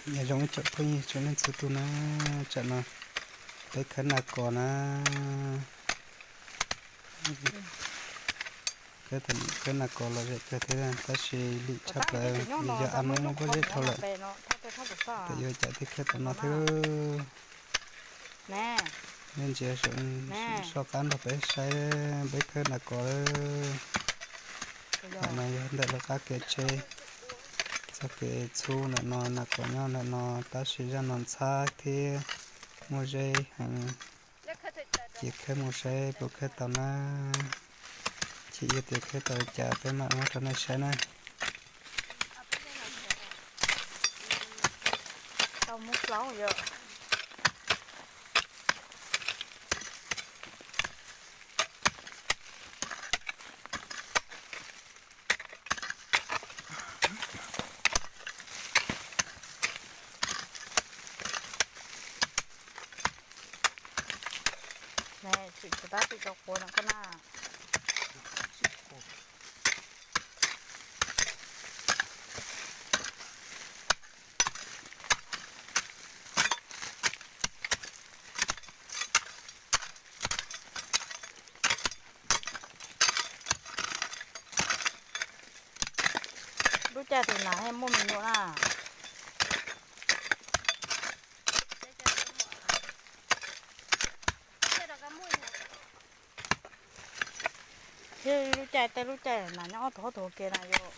Nyob zoo ib tsoom phooj ywg tsoom neej txhua tus na, tsam no peb khawb nas kos na. Khawb nas kos los zem kawg thiab tab sis lim tshaj plaws vim yog av muaj muaj pob zeb dhau lawm. Tam yuav cas thiaj khawb tau no thiab. Nej ntsia saum soj qab nrog peb saib peb khawb nas kos lawm. Ntawm no yog ntawm lawv qab kev tsheb, txoj kev txhub ntawm no, nas kos nyob ntawm no tab sis zaj no ntxhab thiab muaj zeb heev. Cia khawb mus saib puas khawb tau na. Cia yog tias khawb tau li cas peb mam muab rau nej saib na. Tsis tab tsis tau quav no koj na. Lub caij tus nas muaj me nyuam na. Thiab lub caij tej lub caij nas nyob ob tug hauv tus hauv kev na yom.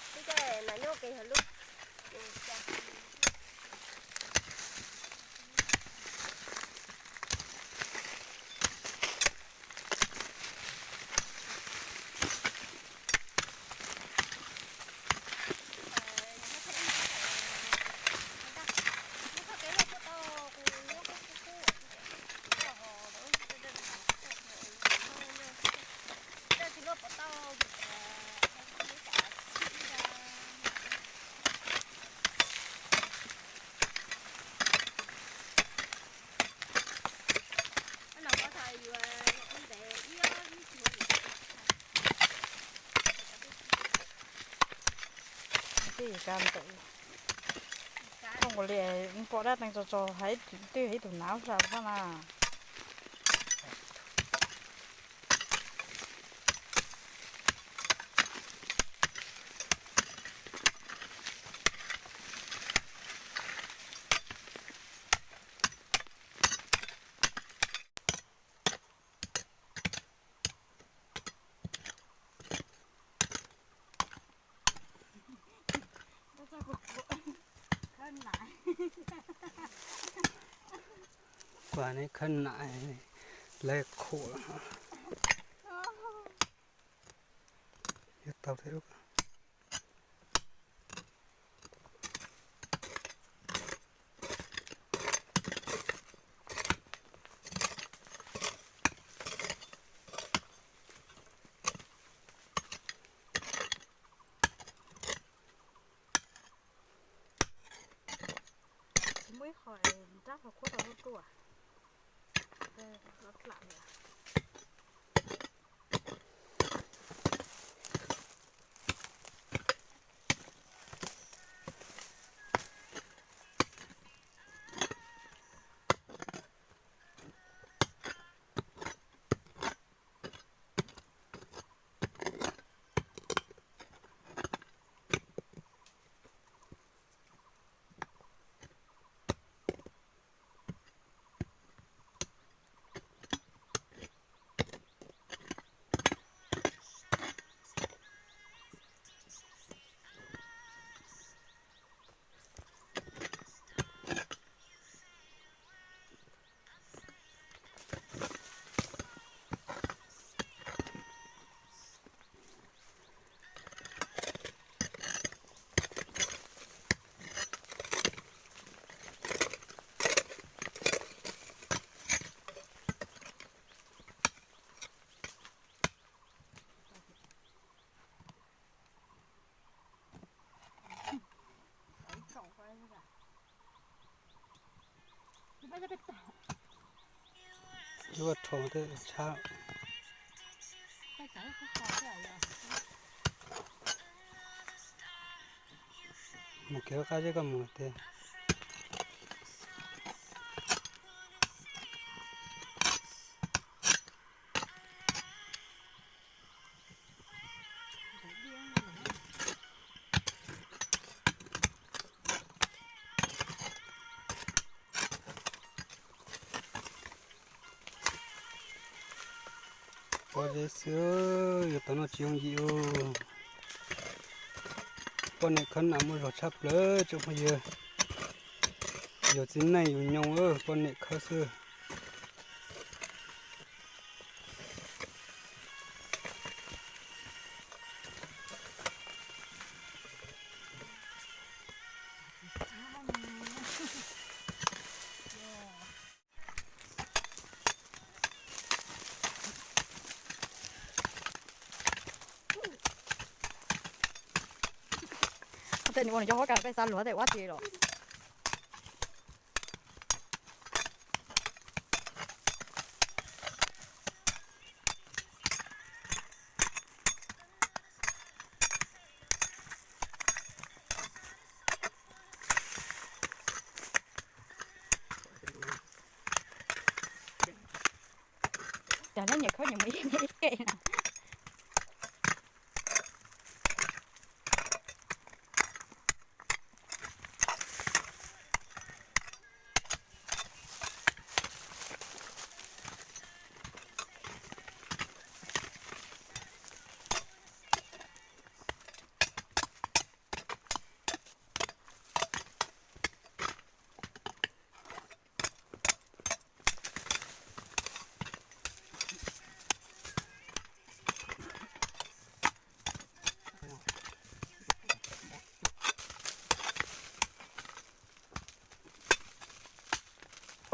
Tij ka ntawm, koj nkaus li pom dab teeg tso tso hais twb ib tug nav sab xwb na. Kuv ne khawb nas lawv qhuam. Yuav tau thiab. Tsis muaj ib qho es nrab hlo khuab tau lub ruaj. Yuav rho thiab tshab. Mus kev qab zeb koj mus tiag. Zeb xwb, yuav tau noj tsis yooj yim. Poj niam khawb nas muaj zog tshaj plaws tsoom phooj ywg. Yus txiv neej yus nyob, poj niam khawb xwb. Tej nws ua nws cov hauv kas peb xav luag tej ua tsis los. Cas neb nyiam khawb nyias mus ib niam ib ke na.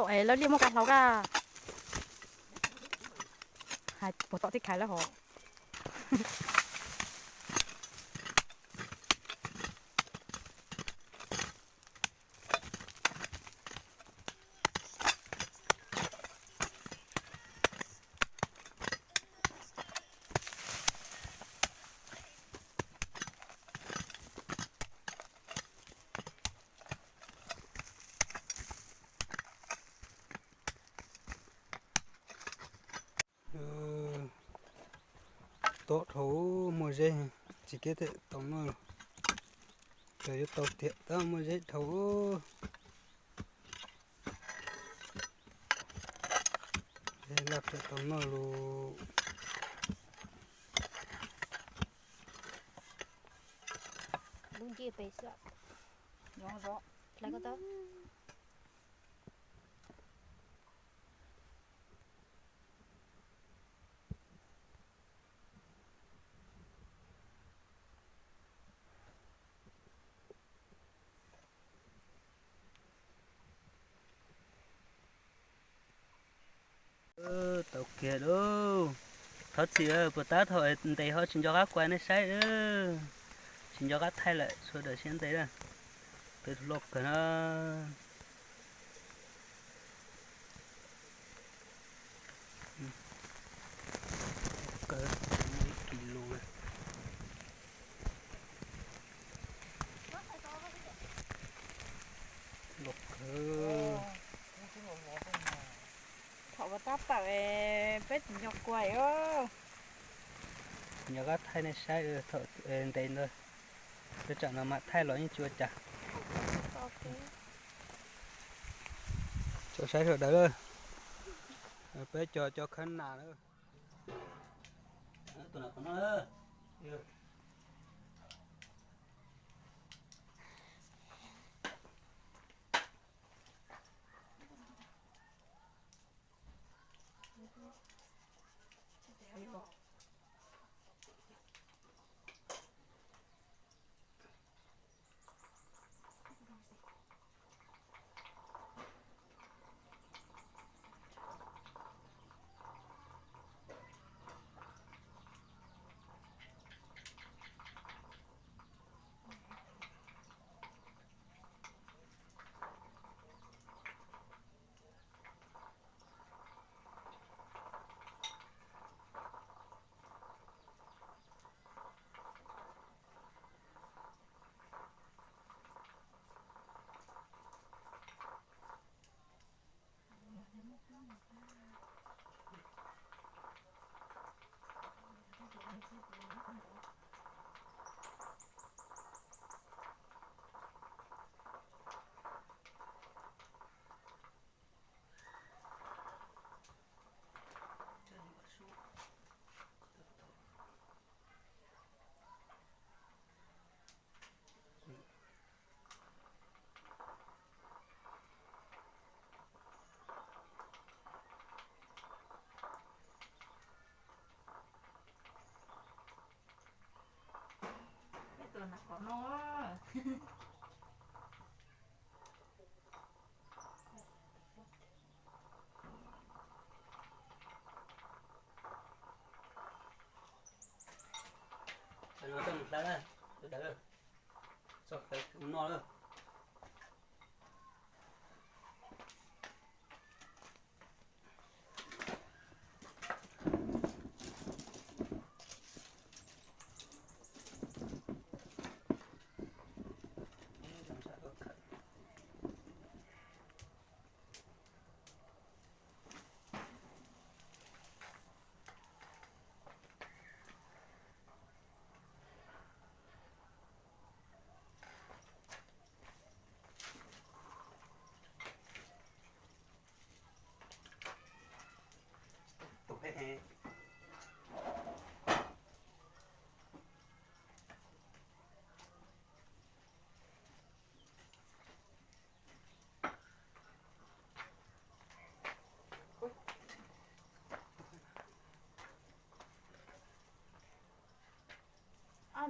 Tom es lawv liaj muaj kab hlau kaj. Hais puas tom tib khaiv lawv hov. Tom dhau muaj zeb, tsis kev thiaj tau noj. Ces yuav tau tiam tab muaj zeb dhau. Zeb loj thiaj tau noj lus. Lub ncej pes xwb. Hlais ko taw. Tau kiag lauj. Thov txim puas tab thaum ntes ho tsis nco qab kuas nej saib. Tsis nco qab thaij lawm, sawv daws siab ntev na. Peb loj kawg na. Kawg, ib kis lus. Loj kawg. Thaum tab tawm peb tsis nco kuas. Nco qab thaij nej saib thaum ntes ntawd. Peb tsam no mam thaij los yeej tsis ua cas. Tso saib sawv daws lawm. Peb cov cov khawb nas lawm. Nas kov no. Cov no coj mus hlawv na, sawv daws, txog hlawv ua noj lawm.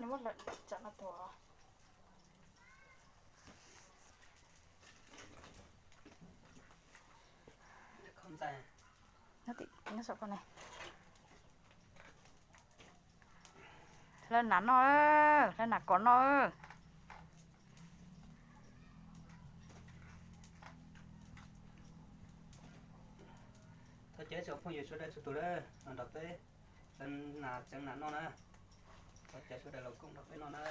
Nws muab lawm tsam no tuag. Hlawv nas noj, hlawv nas kov noj. Thov caw tsoom phooj ywg sawv daws txhua tus los nrog peb txeev nas txeev nas noj na. Thov caw sawv daws los koom nrog peb noj na.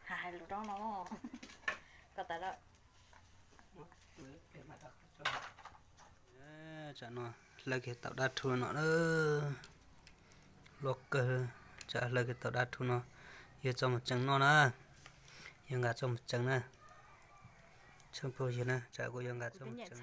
Hais lus rau no, koj tas lawm. Tsam no hlawv kiag tau dab rhu no, luaj kawg. Tsam hlawv kiag tau dab rhu no, yog txoj mus tseev noj na, yog nqa txoj mus tseev na. Tsoom phooj ywg na, tsam kuv yuav nqa txoj mus tseev.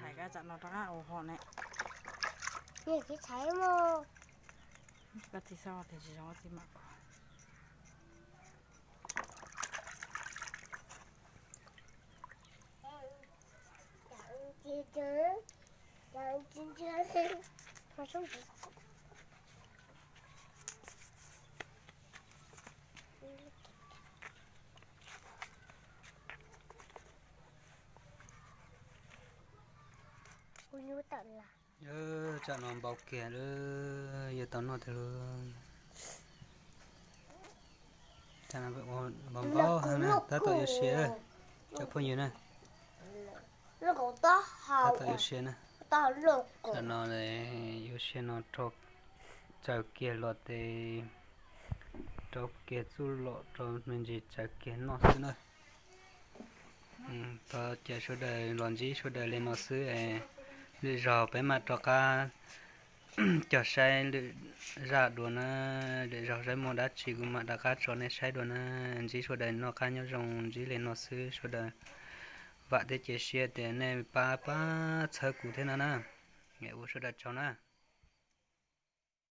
Tsam no npau kiag lawm, yuav tau noj tiag lauj. Npau npau heev na, tab tom yuav sia, cov phooj ywg na. Tab tom yuav sia na. Tsam no yuav sia no rau txaws kiag los tes, rau kiag txuj lom rau me ntsis txaws kiag noj xwb na. Thov caw sawv daws los ntsib sawv daws li no xwb, lwm zaug peb mam rov qab cog saib lwm zaj dua na. Lwm zaug saib muaj dab tsi kuv mam rov qab tso nej saib dua na. Ntsib sawv daws noj qab nyob zoo, ntsib li no xwb sawv daws. Vam thiab cia siab tias nej pab pab txhawb kuv thiab no na. Ua sawv daws tsaug na.